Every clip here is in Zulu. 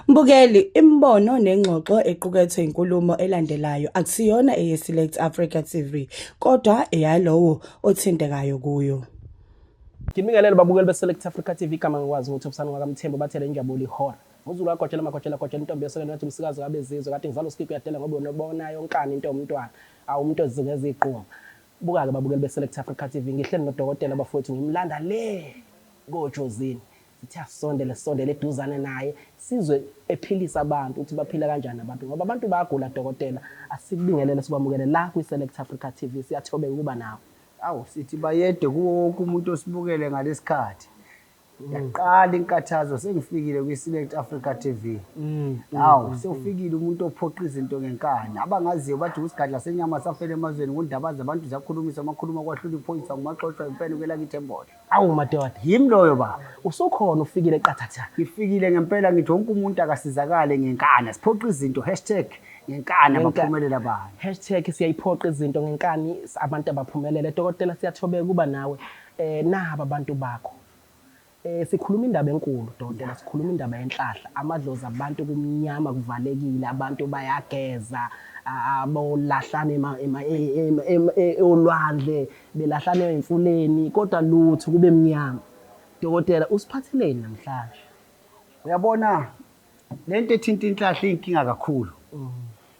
Mbukeli, imibono nengxoxo equkethwe inkulumo elandelayo akusiyona eyeSelect Africa TV kodwa eyalowo othintekayo kuyo. Ngibingelele babukeli beSelect Africa TV, igama ngikwazi ukuthi ubusana ngwakamthembu bathele injabulo ihora. Nguzulu wagojela magojela gojela intombi yosokeni wathi umsikazi wabezizwe kade ngizalwa usikiku uyadela ngoba unobona yonkana into yomntwana awu umuntu ozizuke eziquma. Buka-ke babukeli beSelect Africa TV, ngihleli nodokotela bafowethu, ngimlanda le koJozini. Sithe asisondele sisondele eduzane naye sizwe ephilisa abantu ukuthi baphila kanjani abantu, ngoba abantu bayagula. Dokotela, asikubingelele sikwamukele la kwi-Select Africa TV, siyathobeka ukuba nawe. Awu, sithi bayede kuwo wonke umuntu osibukele ngalesikhathi. Yaqala inkathazo, sengifikile kwi-Select Africa TV. Hawu, sewufikile umuntu ophoqa izinto ngenkani. Abangaziyo bathi usigadla senyama safela emazweni, ngundaba zabantu ziyakhulumisa, amakhuluma kwahlula iphoyisa, ngumaxoshwa impela kwelakithi embola. Awu madoda. Yimi loyo baba. Usukhona, ufikile qathatha. Ngifikile ngempela, ngithi wonke umuntu akasizakale ngenkani. Siphoqa izinto #ngenkani, abaphumelela abantu. #siyayiphoqa izinto ngenkani, abantu abaphumelele. Dokotela, siyathobeka kuba nawe. Naba abantu bakho. Sikhuluma indaba enkulu dokotela, sikhuluma indaba yenhlahla. Amadlozi abantu kumnyama, kuvalekile, abantu bayageza, abolahlana olwandle, belahlana ey'mfuleni, kodwa lutho kube mnyama. Dokotela, usiphatheleni namhlanje? Uyabona lento ethinta inhlahla iyinkinga kakhulu.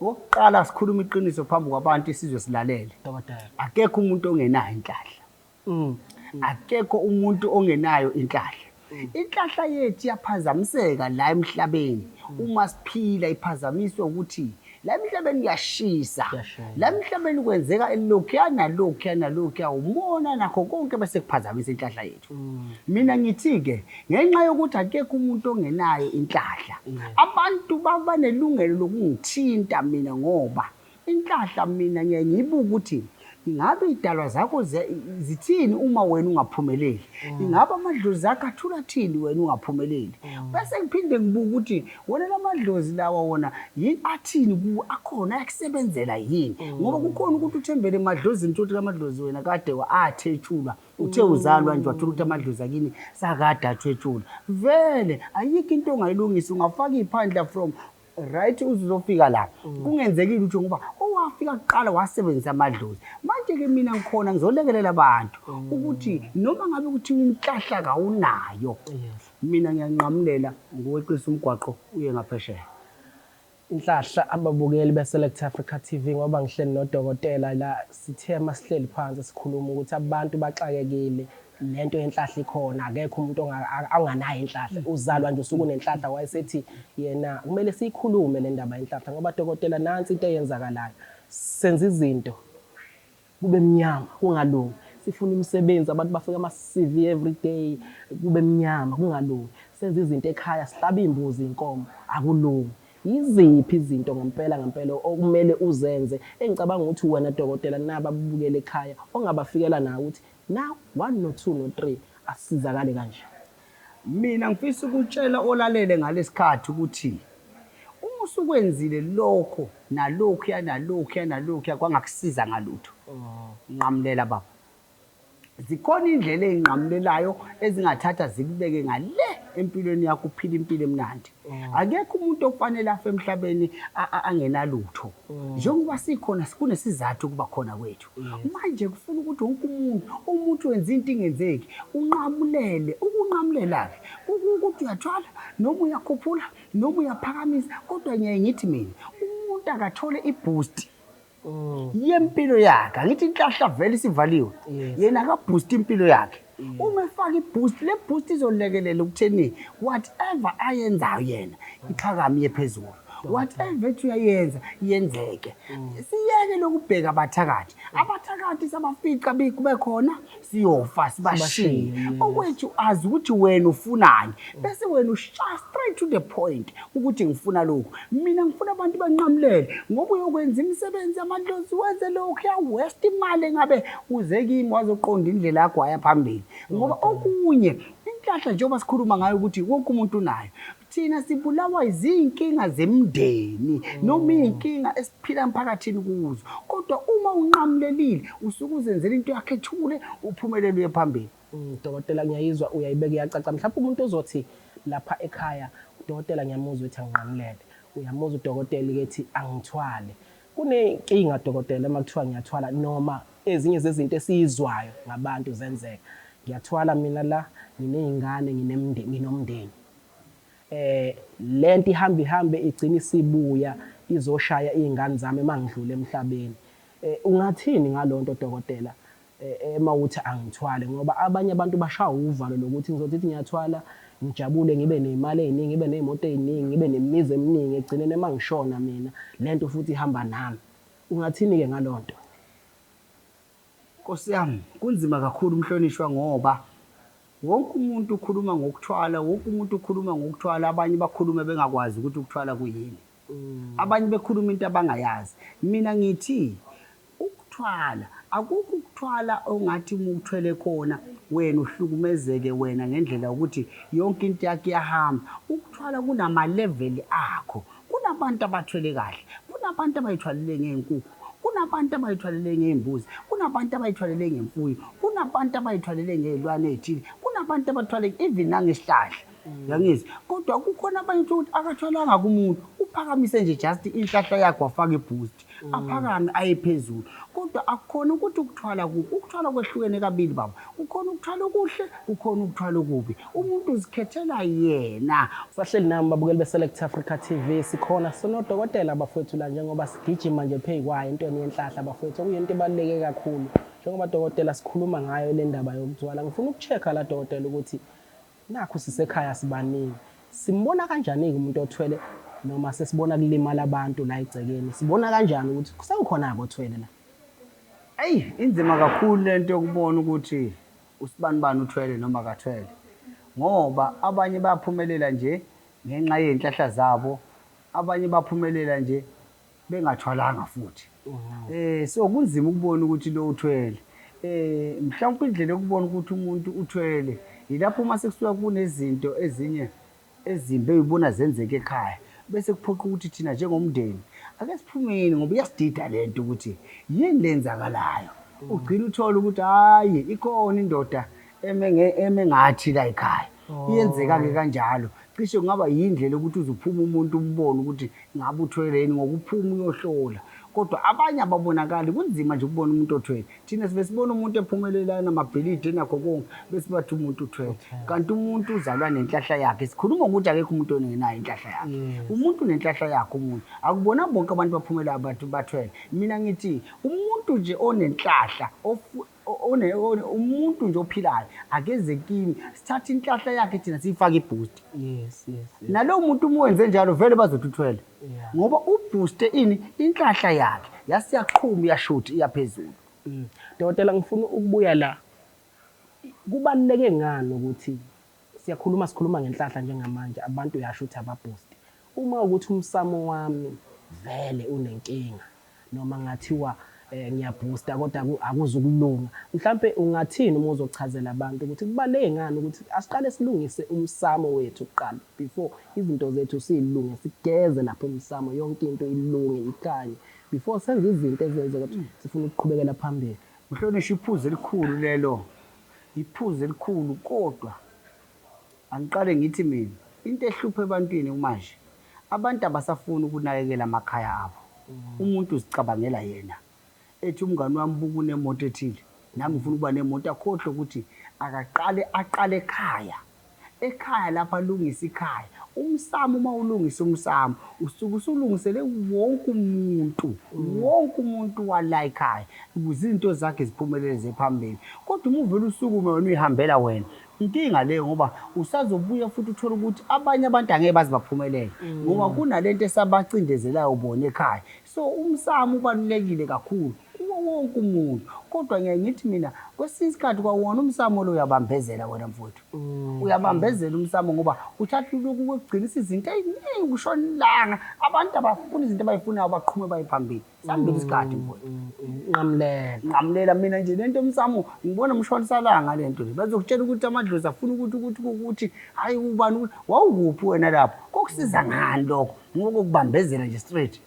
Okokuqala, sikhuluma iqiniso phambi kwabantu, isizwe silalele. Dokotela. Akekho umuntu ongenayo inhlahla. Akekho umuntu ongenayo inhlahla. Inhlahla yethu iyaphazamiseka la emhlabeni. Uma siphila iphazamiswa ukuthi la emhlabeni kuyashisa. La emhlabeni kwenzeka lokhuya nalokhuya nalokhuya, umona nakho konke, bese kuphazamisa inhlahla yethu. Mina ngithi-ke, ngenxa yokuthi akekho umuntu ongenayo inhlahla, abantu banelungelo lokungithinta mina, ngoba inhlahla mina ngiyaye ngiyibuke ukuthi ingabe idalwa zakho zithini uma wena ungaphumeleli, ingabe amadlozi akho athula thini wena ungaphumeleli, bese ngiphinde ngibuke ukuthi wona lamadlozi lawa wona yini athini kuwe, akhona ayakusebenzela yini, ngoba kukhona ukuthi uthembele emadlozini, uthi amadlozi wena kade athetshulwa, uthe uzalwa nje wathola ukuthi amadlozi akini sakade athwetshulwa vele. Ayikho into ongayilungisa, ungafaka iphandla from right uzofika la, kungenzekile ukuthi ngoba owafika kuqala wasebenzisa amadlozi. Manje-ke mina ngikhona ngizolekelela abantu ukuthi noma ngabe kuthiwa inhlahla kawunayo, mina ngiyanqamulela ngokweqisa umgwaqo uye ngaphesheya. Inhlahla, ababukeli beSelect Africa TV, ngoba ngihleli nodokotela la, sithe masihleli phansi sikhuluma ukuthi abantu baxakekile, lento yenhlahla ikhona, akekho umuntu onganayo inhlahla, uzalwa nje usuke unenhlahla. Wayesethi yena kumele siyikhulume le ndaba yenhlahla, ngoba dokotela, nansi into eyenzakalayo: senza izinto kube mnyama, kungalungi. Sifuna imisebenzi, abantu bafika ama-CV every day, kube mnyama, kungalungi. Senza izinto ekhaya, sihlaba iy'mbuzi, iy'nkomo, akulungi. Yiziphi izinto ngempela ngempela okumele uzenze, engicabanga ukuthi wena dokotela naba ababukele ekhaya ongabafikela nawo ukuthi na 1 no 2 no 3 asizakale kanje? Mina ngifisa ukutshela olalele ngalesikhathi ukuthi uma usukwenzile lokho nalokhuya nalokhuya nalokhuya kwangakusiza ngalutho, nqamulela baba. Zikhona indlela ey'nqamulelayo ezingathatha zikubeke ngale empilweni yakho, uphile impilo emnandi. Akekho umuntu okufanele afe emhlabeni angenalutho. Njengoba sikhona, kunesizathu ukuba khona kwethu. Manje kufuna ukuthi wonke umuntu wenza into ingenzeki, unqamulele. Ukunqamulela-ke ukuthi uyathwala noma uyakhuphula noma uyaphakamisa, kodwa ngiyaye ngithi mina umuntu akathole i-boost yempilo yakhe. Angithi inhlahla vele isivaliwe? Yena akaboost impilo yakhe. Uma efaka i-boost, le boost izolekelela ukutheni whatever ayenzayo yena iphakame iye phezulu, whatever ethi uyayenza yenzeke. Siyeke lokubheka abathakathi. Abathakathi sabafica kube khona siyofa sibashiye. Okwethu azi ukuthi wena ufunani, bese wena ushaya straight to the point ukuthi ngifuna lokhu. Mina ngifuna abantu banqamulele, ngoba uyokwenza imisebenzi yamadlozi, wenze lokhu, ya-waste imali engabe uze kimi wazoqonda indlela yakho waya phambili, ngoba okunye inhlahla njengoba sikhuluma ngayo ukuthi wonke umuntu unayo, thina sibulawa izinkinga zemndeni noma iy'nkinga esiphila emphakathini kuzo. Kodwa uma unqamulelile, usuke uzenzela into yakho ethule, uphumelele, uye phambili. Dokotela, ngiyayizwa, uyayibeka iyacaca. Mhlawumbe umuntu ozothi lapha ekhaya Udokotela ngiyamuzwa ukuthi anginqamulele, uyamuzwa udokotela-ke ethi angithwale. Kunenkinga dokotela uma kuthiwa ngiyathwala noma ezinye zezinto esiyizwayo ngabantu zenzeka. Ngiyathwala mina la, nginey'ngane, nginomndeni. Lento ihambe ihambe igcine isibuya izoshaya iy'ngane zami uma ngidlula emhlabeni. Ungathini ngalonto dokotela uma uthi angithwale? Ngoba abanye abantu bashawa uvalo lokuthi ngizothi ngiyathwala ngijabule ngibe ney'mali ey'ningi, ngibe ney'moto ey'ningi, ngibe nemizi eminingi, ekugcineni uma ngishona mina lento futhi ihamba nami. Ungathini-ke ngalonto? Nkosi yami, kunzima kakhulu umhlonishwa ngoba wonke umuntu ukhuluma ngokuthwala, wonke umuntu ukhuluma ngokuthwala, abanye bakhulume bengakwazi ukuthi ukuthwala kuyini. Abanye bekhuluma into abangayazi. Mina ngithi ukuthwala, akukho ukuthwala ongathi uma uthwele khona wena uhlukumezeke wena ngendlela yokuthi yonke into yakho iyahamba. Ukuthwala kunama-level akho. Kunabantu abathwele kahle, kunabantu abayithwalele ngey'nkukhu, kunabantu abayithwalele ngey'mbuzi, kunabantu abayithwalele ngemfuyo, kunabantu abayithwalele ngey'lwane ey'thile, kunabantu abathwale even nangesihlahla. Yangizwa? Kodwa kukhona abanye ukuthi akathwalanga kumuntu, uphakamise nje just inhlahla yakhe wafaka i-boost, aphakame aye phezulu. Kodwa akukhona ukuthi ukuthwala kubi, ukuthwala kwehlukene kabili baba. Kukhona ukuthwala okuhle, kukhona ukuthwala okubi. Umuntu uzikhethela yena. Sahleli nami babukeli be-Select Africa TV, sikhona sinodokotela bafowethu la njengoba sigijima nje phezu kwayo entweni yenhlahla bafowethu, okuyinto ebaluleke kakhulu. Njengoba dokotela sikhuluma ngayo le ndaba yokuthwala, ngifuna uku-check-a la dokotela ukuthi nakhu sisekhaya sibaningi, simbona kanjani-ke umuntu othwele noma sesibona kulimala abantu la egcekeni, sibona kanjani ukuthi sekukhona-ke othwele la? Eyi, inzima kakhulu lento yokubona ukuthi usibanibani uthwele noma akathwele, ngoba abanye bayaphumelela nje ngenxa yey'nhlahla zabo, abanye baphumelela nje bengathwalanga futhi. So kunzima ukubona ukuthi lo uthwele. Mhlawumbe indlela yokubona ukuthi umuntu uthwele yilapho uma sekusuka kunezinto ezinye ezimbi ey'bona zenzeka ekhaya, bese kuphoqa ukuthi thina njengomndeni ake siphumeni ngoba iyasidida le nto ukuthi yini le enzakalayo. Ugcina uthole ukuthi hhayi ikhona indoda eme ngathi la ekhaya. Iyenzeka-ke kanjalo. Cishe kungaba yindlela yokuthi uze uphume umuntu umbone ukuthi ngabe uthwele yini ngokuphuma uyohlola. Kodwa abanye ababonakali, kunzima nje ukubona umuntu othwele. Thina sibe sibona umuntu ephumelela enamabhilidi enakho konke bese bathi umuntu uthwele. Kanti umuntu uzalwa nenhlahla yakhe. Sikhuluma ngokuthi akekho umuntu ongenayo inhlahla yakhe. Umuntu unenhlahla yakhe umuntu. Akubona bonke abantu baphumela abantu bathwele. Mina ngithi umuntu nje onenhlahla umuntu nje ophilayo akeze kimi, sithathe inhlahla yakhe thina siyifake i-boost. Yes. Nalowo muntu uma wenze njalo vele bazothi uthwele. Ngoba ubooste ini inhlahla yakhe yasiyaqhuma iyashuthi iyaphezulu. Dokotela, ngifuna ukubuya la. Kubaluleke ngani ukuthi siyakhuluma sikhuluma ngenhlahla njengamanje, abantu uyasho ukuthi ababoost. Uma ukuthi umsamo wami vele unenkinga noma ngathiwa ngiyaboosta kodwa akuzukulunga, mhlambe ungathini uma uzochazela abantu ukuthi kubaluleke ngani ukuthi asiqale silungise umsamo wethu kuqala before izinto zethu siyilunge, sigeze lapho emsamo yonke into ilunge ikhanye before senze izinto ezenze ukuthi sifuna ukuqhubekela phambili. Mhlonishwa, iphuzu elikhulu lelo, iphuzu elikhulu. Kodwa angiqale ngithi mina into ehlupha ebantwini manje, abantu abasafuni ukunakekela amakhaya abo. Umuntu uzicabangela yena, ethi umngani wami buka unemoto ethile, nami ngifuna ukuba nemoto, akhohlwe ukuthi akaqale aqale ekhaya. Ekhaya lapho alungise ikhaya. Umsamo uma ulungisa umsamo usuke usulungisele wonke umuntu, wonke umuntu wala ekhaya ukuze izinto zakhe ziphumelele ziye phambili. Kodwa uma uvele usukume wena uyihambela wena, inkinga leyo, ngoba usazobuya futhi uthole ukuthi abanye abantu angeke baze baphumelele ngoba kunalento esabacindezelayo bona ekhaya. So umsamo ubalulekile kakhulu kuwo wonke umuntu. Kodwa ngiyaye ngithi mina kwesinye isikhathi kwawona umsamo lo uyabambezela wena mfowethu. Uyabambezela umsamo ngoba uthatha lokhu kokugcinisa izinto ey'ningi kushona ilanga. Abantu abafuna izinto abayifunayo baqhume baye phambili. Sihambile isikhathi mfowethu. Nqamulela. Nqamulela mina nje lento yomsamo ngibona umshonisalanga lento le. Bazokutshela ukuthi amadlozi afuna ukuthi ukuthi ukuthi hayi ubani wawukuphi wena lapho? Kokusiza ngani lokho? Ngoba kokubambezela nje straight.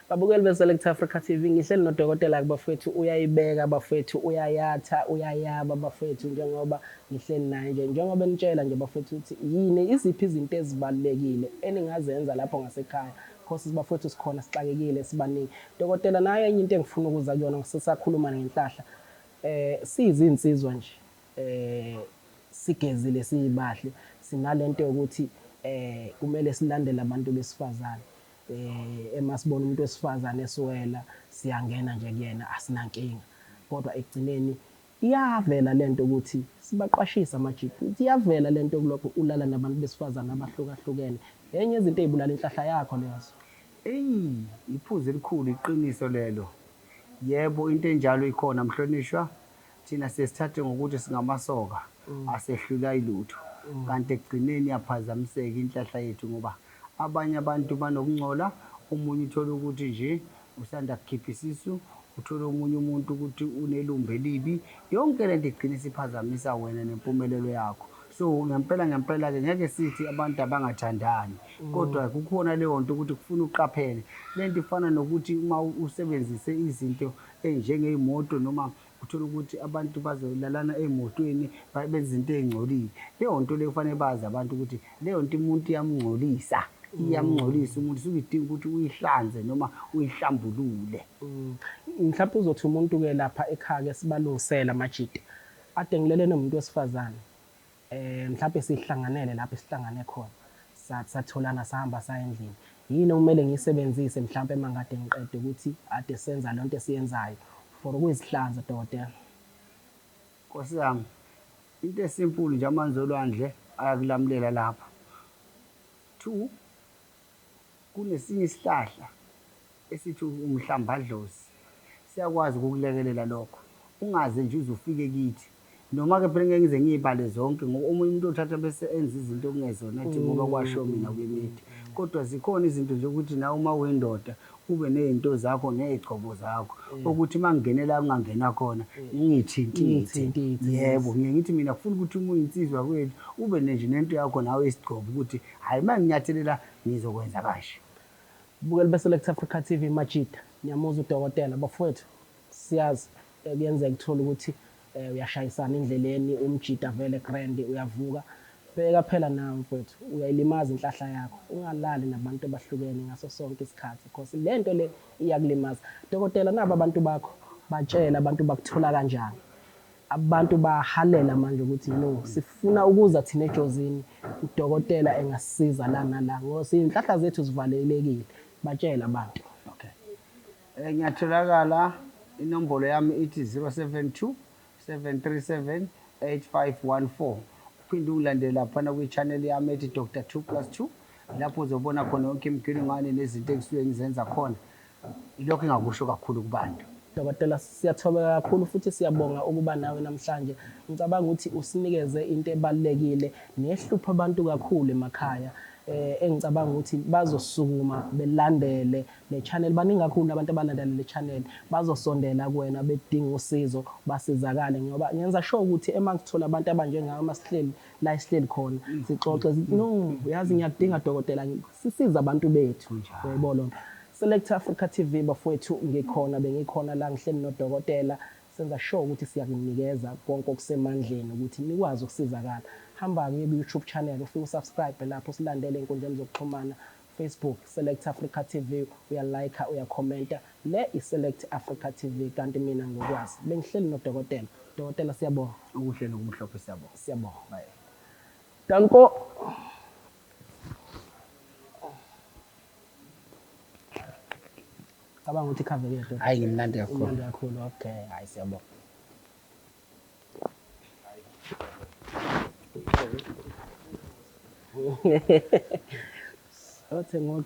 Babukeli be-Select Africa TV, ngihleli nodokotela bafethu, uyayibeka bafethu, uyayatha, uyayaba bafethu, njengoba ngihleli naye nje, njengoba nitshela nje bafethu ukuthi yini, iziphi izinto ezibalulekile eningazenza lapho ngasekhaya. Cause bafethu sikhona sixakekile sibaningi. Dokotela, nayo enye into engifuna ukuza kuyona, sisakhuluma ngenhlahla. Siyizinsizwa nje, sigezile siyibahle, sinalento yokuthi kumele silandele abantu besifazane. Emasibona umuntu wesifazane esiwela siyangena nje kuyena, asinankinga. Kodwa ekugcineni iyavela lento ukuthi sibaqwashisa amajita, ukuthi iyavela lento kulokho ulala nabantu besifazane abahlukahlukene. Enye izinto ezibulala inhlahla yakho lezo. Eyi, iphuzu elikhulu, iqiniso lelo. Yebo, into enjalo ikhona mhlonishwa. Thina sesithathe ngokuthi singamasoka, asehlula ilutho. Kanti ekugcineni iyaphazamiseka inhlahla yethu ngoba abanye abantu banokungcola, omunye uthola ukuthi nje usanda kukhipha isisu, uthola omunye umuntu ukuthi unelumbo elibi. Yonke lento igcina isiphazamisa wena nempumelelo yakho. So ngempela ngempela-ke ngeke sithi abantu abangathandani, kodwa kukhona leyo nto ukuthi kufuna uqaphele. Lento ifana nokuthi uma usebenzise izinto ey'njengey'moto noma uthola ukuthi abantu bazolalana ey'motweni benza izinto ey'ngcolile. Leyo nto leyo kufanele bazi abantu ukuthi leyo nto umuntu iyamngcolisa, iyamngcolisa umuntu, suke idinga ukuthi uyihlanze noma uyihlambulule. Mhlawumbe uzothi umuntu-ke lapha ekhaya-ke sibalungisele amajita, ade ngilele nomuntu wesifazane, mhlawumbe sihlanganele lapho esihlangane khona, satholana sahamba saya endlini. Yini okumele ngiyisebenzise mhlawumbe uma ngade ngiqede ukuthi ade senza lento esiyenzayo for ukuzihlanza, dokotela? Nkosi yami, into esimpulu nje, amanzi olwandle ayakulamulela lapho. 2, kunesinye isihlahla esithi umhlambadlozi, siyakwazi ukukulekelela lokho, ungaze nje uze ufike kithi. Noma-ke phela ngeke ngize ngiyibale zonke ngoba omunye umuntu othatha bese enza izinto okungezona athi ngoba kwasho mina kule-media. Kodwa zikhona izinto nje ukuthi nawe uma uyindoda ube ney'nto zakho ney'gcobo zakho, ukuthi uma ngingenela kungangena khona ngingithintithe. Yebo, ngiye ngithi mina kufuna ukuthi uma uyinsizwa kwethu ube nje nento yakho nawe isigcobo ukuthi hhayi uma nginyathelela ngizokwenza kanje. Bukeli be-Select Africa TV, majita, niyamuzwa udokotela bafowethu, siyazi kuyenzeka uthola ukuthi uyashayisana endleleni, umjita vele grand uyavuka. Bheka phela nawe mfowethu, uyayilimaza inhlahla yakho, ungalali nabantu abahlukene ngaso sonke isikhathi because lento le iyakulimaza. Dokotela, naba abantu bakho, batshela abantu bakuthola kanjani. Abantu bahalela manje ukuthi no, sifuna ukuza thina eJozini, udokotela engasisiza la nala ngoba inhlahla zethu zivalelekile. Batshela abantu. Okay. Ngiyatholakala, inombolo yami ithi 072 737 8514. Uphinde ungilandele laphana kwi-channel yami ethi Dr 2+2, lapho uzobona khona yonke imininingwane nezinto engisuke ngizenza khona. Ilokho engakusho kakhulu kubantu. Dokotela, siyathobeka kakhulu futhi siyabonga ukuba nawe namhlanje. Ngicabanga ukuthi usinikeze into ebalulekile nehlupha abantu kakhulu emakhaya. Engicabanga ukuthi bazosukuma belandele le channel. Baningi kakhulu abantu abalandela le channel, bazosondela kuwena bedinga usizo, basizakale, ngoba ngenza sure ukuthi ema ngithola abantu abanjengawe masihleli la esihleli khona sixoxe, no uyazi ngiyakudinga dokotela, sisiza abantu bethu. Uyayibona lona. Select Africa TV bafowethu, ngikhona, bengikhona la ngihleli nodokotela, senza sure ukuthi siyakunikeza konke okusemandleni ukuthi nikwazi ukusizakala. Hamba kuye ku-YouTube channel, ufike usubscribe lapho, silandele ey'nkundleni zokuxhumana, Facebook Select Africa TV, uyalike, uyakhomenta. Le i-Select Africa TV, kanti mina ngokwazi bengihleli nodokotela. Dokotela, siyabonga. Okuhle nokumhlophe, siyabonga. Siyabonga. Bye. Danko. Cabanga ukuthi ikhavekile, dokotela. Hayi, ngimnandi kakhulu. Imnandi kakhulu. Okay, hayi siyabonga. Othe ngo